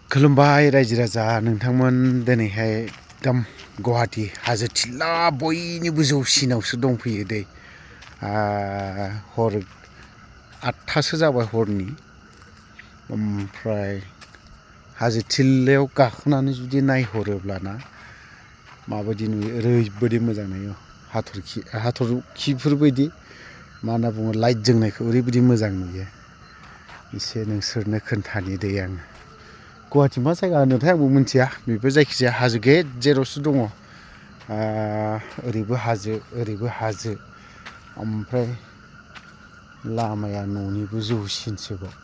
खुलुमबाय रायजो राजा नोंथांमोन दिनैहाय एकदम गुवाहाटी हाजो थिला बयनिबो जौसिनावसो दंफैयो दै हर 8टासो जाबाय हरनि ओमफ्राय हाजो थिलायाव गाखोनानै जुदि नायहरोब्लाना माबायदि नुयो ओरैबायदि मोजां नुयो हाथरखिफोर बायदि मा होनना बुङो लाइट जोंनायखौ ओरैबायदि मोजां नुयो एसे नोंसोरनो खोन्थानि दै आङो गुवाहाटी मा जायगा होनोथाय आंबो मिथिया बेबो जायखिजाया हाजो गेजेरावसो दङ ओरैबो हाजो ओरैबो हाजो ओमफ्राय लामाया न'निबो जौसिनसोबाव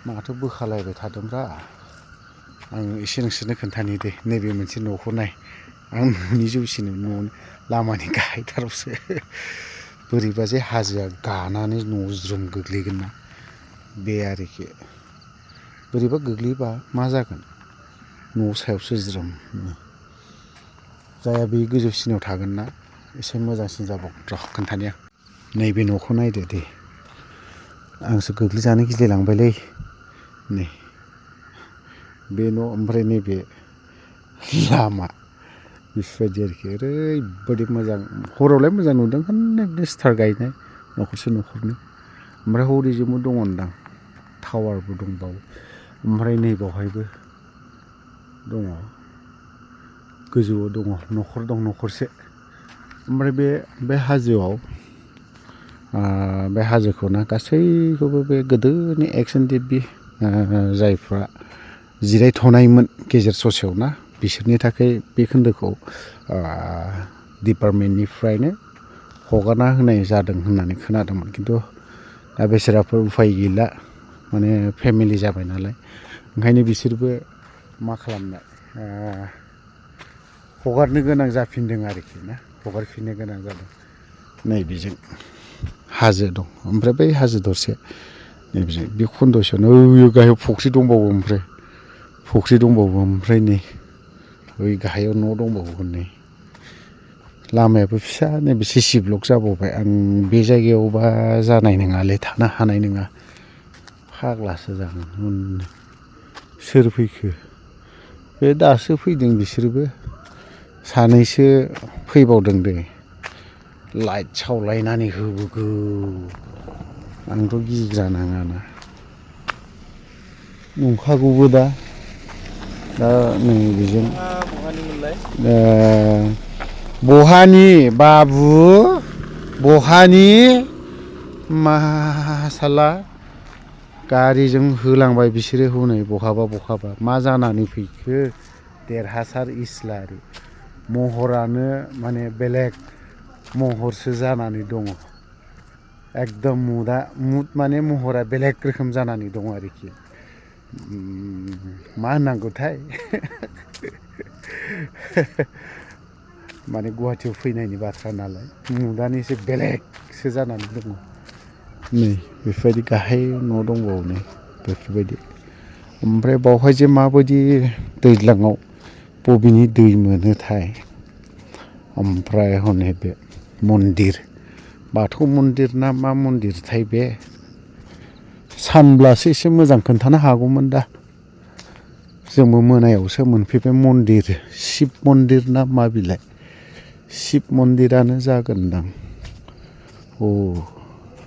माथो बोखालायबाय थादोंब्रा आं एसे नोंसोरनो खोन्थानि दे नैबे मोनसे न'खौ नाय आं न'नि जौसिन न'नि लामानि गाहायथारावसो बोरैबा जे हाजोआ गानानै न'आव ज्रुम गोग्लैगोन ना बे आरोखि बोरैबा गोग्लैबा मा जागोन न' सायावसो ज्रोम जाया बे गोजौसिनाव थागोन ना एसे मोजांसिन जाबावगोन र' खोन्थानि आं नैबे न'खौ नायदो दे आंसो गोग्लैजानो गिलायलांबायलै नै बे न' ओमफ्राय नैबे लामा बेफोरबायदि आरोखि ओरैबायदि मोजां हरावलाय मोजां नुदों बिदिनो स्टार गायनाय न'खरसे न'खरनै ओमफ्राय हरैजोंबो दङदां टावारबो दंबावो ओमफ्राय नैबावहायबो दङ गोजौआव दङ न'खर दं न'खरसे ओमफ्राय बे हाजोआव बे हाजोखौ ना गासैखौबो बे गोदोनि एक्सन देबि जायफ्रा जिरायथ'नायमोन गेजेर ससेयाव ना बिसोरनि थाखाय बे खोन्दोखौ डिपार्टमेन्टनिफ्रायनो हगारना होनाय जादों होननानै खोनादोंमोन खिन्थु दा बेसोराफोर उफाय गैला माने फेमिलि जाबाय नालाय ओंखायनो बिसोरबो मा खालामनो हगारनो गोनां जाफिनदों आरोखि ना हगारफिननो गोनां जादों नैबेजों हाजो दं ओमफ्राय बै हाजो दरसे नैबेजों बे खन्द'सेयावनो गाहायाव फुख्रि दंबावो ओमफ्राय नै ओइ गाहायाव न' दंबावो नै लामायाबो फिसा नैबे सिसि ब्लक जाबावबाय आं बे जायगायावबा जानाय नङालै थानो हानाय नङा फाग्लासो जागोन सोर फैखो बे दासो फैदों बिसोरबो सानैसो फैबावदों दे लाइट सावलायनानै होबोगौ आंथ' गिग्रा नाङाना नंखागौबो दा नै बेजों बहानि बाबु बहानि मा साला गारिजों होलांबाय बिसोरो हनै बहाबा मा जानानै फैखो देरहासार इस्लारि महरानो माने बेलेग महरसो जानानै दङ एकदम मुद माने महरा बेलेग रोखोम जानानै दङ आरोखि मा होननांगौथाय माने गुवाहाटीयाव फैनायनि बाथ्रा नालाय मुदानो एसे बेलेगसो जानानै दङ नै बेफोरबायदि गाहाय न' दंबावो नै बेफोरबायदि ओमफ्राय बावहाय जे माबायदि दैज्लाङाव बबेनि दै मोनोथाय ओमफ्राय हनै बे मन्दिर बाथौ मन्दिर ना मा मन्दिरथाय बे सानब्लासो एसे मोजां खोन्थानो हागौमोन दा जोंबो मोनायावसो मोनफैबाय मन्दिर शिब मन्दिर ना मा बिलाय शिब मन्दिरानो जागोनदां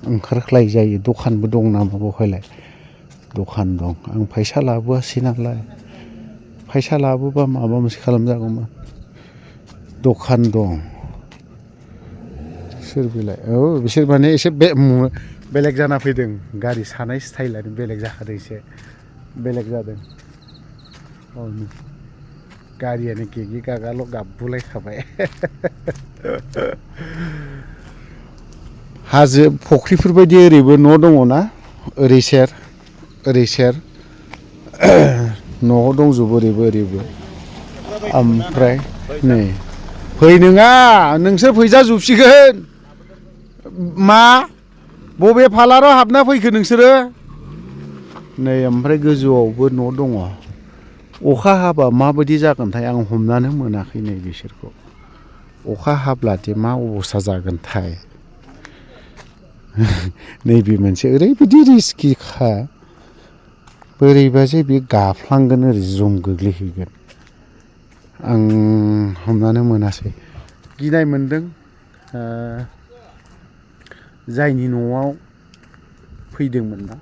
ओंखारख्लाय जायो दखानबो दं नामा बेवहायलाय दखान दं आं फैसा लाबोआसै नालाय फैसा लाबोबा माबा मोनसे खालामजागौमोन दखान दं सोर बेलाय बिसोर माने एसे बेलेग जाना फैदों गारि सानाय स्टाइलानो बेलेग जाखादों एसे बेलेग जादों गारियानो गेगि गागाल' गाबबोलायखाबाय हाजो फुख्रिफोर बायदि ओरैबो न' दङना ओरै सेर न'आव दंजोबो ओरैबो ओमफ्राय नै फै नोङा नोंसोर फैजाजोबसिगोन मा बबे फालाराव हाबना फैखो नोंसोरो नै ओमफ्राय गोजौआवबो न' दङ अखा हाबा माबायदि जागोनथाय आं हमनानै मोनाखै नै बिसोरखौ अखा हाब्लादि मा अबस्था जागोनथाय नैबे मोनसे ओरैबायदि रिस्किखा बोरैबा जे बे गाफ्लांगोन ओरै जम गोग्लैहैगोन आं हमनानै मोनासै गिनाय मोनदों जायनि न'आव फैदोंमोन ना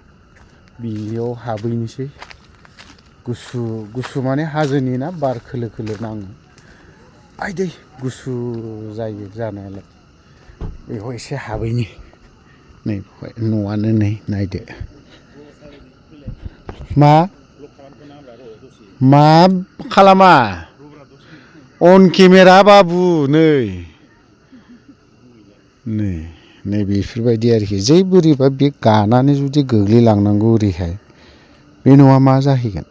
बियाव हाबहैनोसै गुसु गुसु माने हाजोनि ना बार खोलो खोलो नाङो आयदै गुसु जायो जानायालाय बेयाव एसे हाबहैनि नै न'आनो नै नायदो मा खालामा अन केमेरा बाबु नै बेफोरबायदि आरोखि जै बोरैबा बे गानानै जुदि गोग्लैलांनांगौ ओरैहाय बे न'आ मा जाहैगोन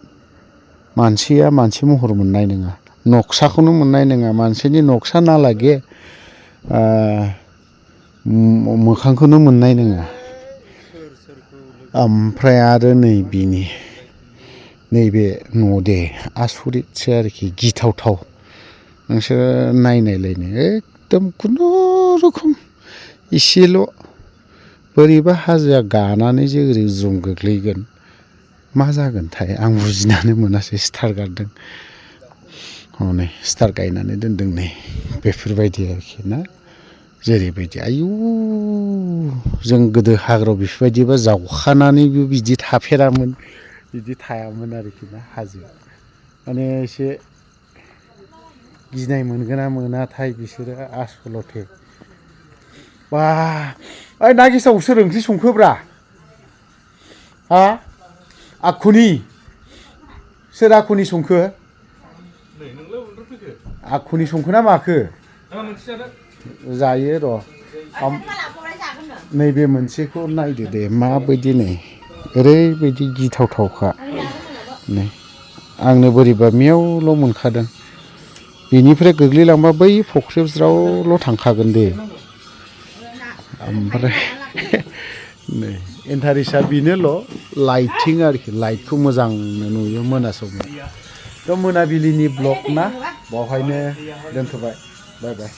मानसिया मानसि महर मोननाय नङा नक्साखौनो मोननाय नङा मानसिनि नक्सा नालागे मोखांखौनो मोननाय नङा ओमफ्राय आरो नै बिनि नैबे न' दे आसरितसो आरोखि गिथावथाव नोंसोर नायनायलायनो एकदम खुनुरुखुम इसेल' बोरैबा हाजोआ गानानै जे ओरै जम गोग्लैगोन मा जागोनथाय आं बुजिनानै मोनासै स्टार गारदों हनै स्टार गायनानै दोनदों नै बेफोरबायदि आरोखि ना जेरैबायदि आयु जों गोदो हाग्रायाव बेफोरबायदिबा जावखानानैबो बिदि थाफेरामोन बिदि थायामोन आरोखि ना हाजो माने एसे गिनाय मोनगोन ना मोनाथाय बिसोरो आसलथे बा ओइ ना गेसाव सोर ओंख्रि संखोब्रा हा आखुनि सोर आखुनि संखो आखुनि संखो ना माखो जायो र' नैबे मोनसेखौ नायदो दे माबायदि नै ओरैबायदि गिथावथावखा नै आंनो बोरैबा मेवल' मोनखादों बेनिफ्राय गोग्लैलांबा बै फख्रियाव ज्रावल' थांखागोन दे ओमफ्राय नै इन्टारेस्टआ बेनोल' लाइटिं आरोखि लाइटखौ मोजां नुयो मोना समाव थ' मोनाबिलिनि ब्लग ना बावहायनो दोनथ'बाय बाय बाय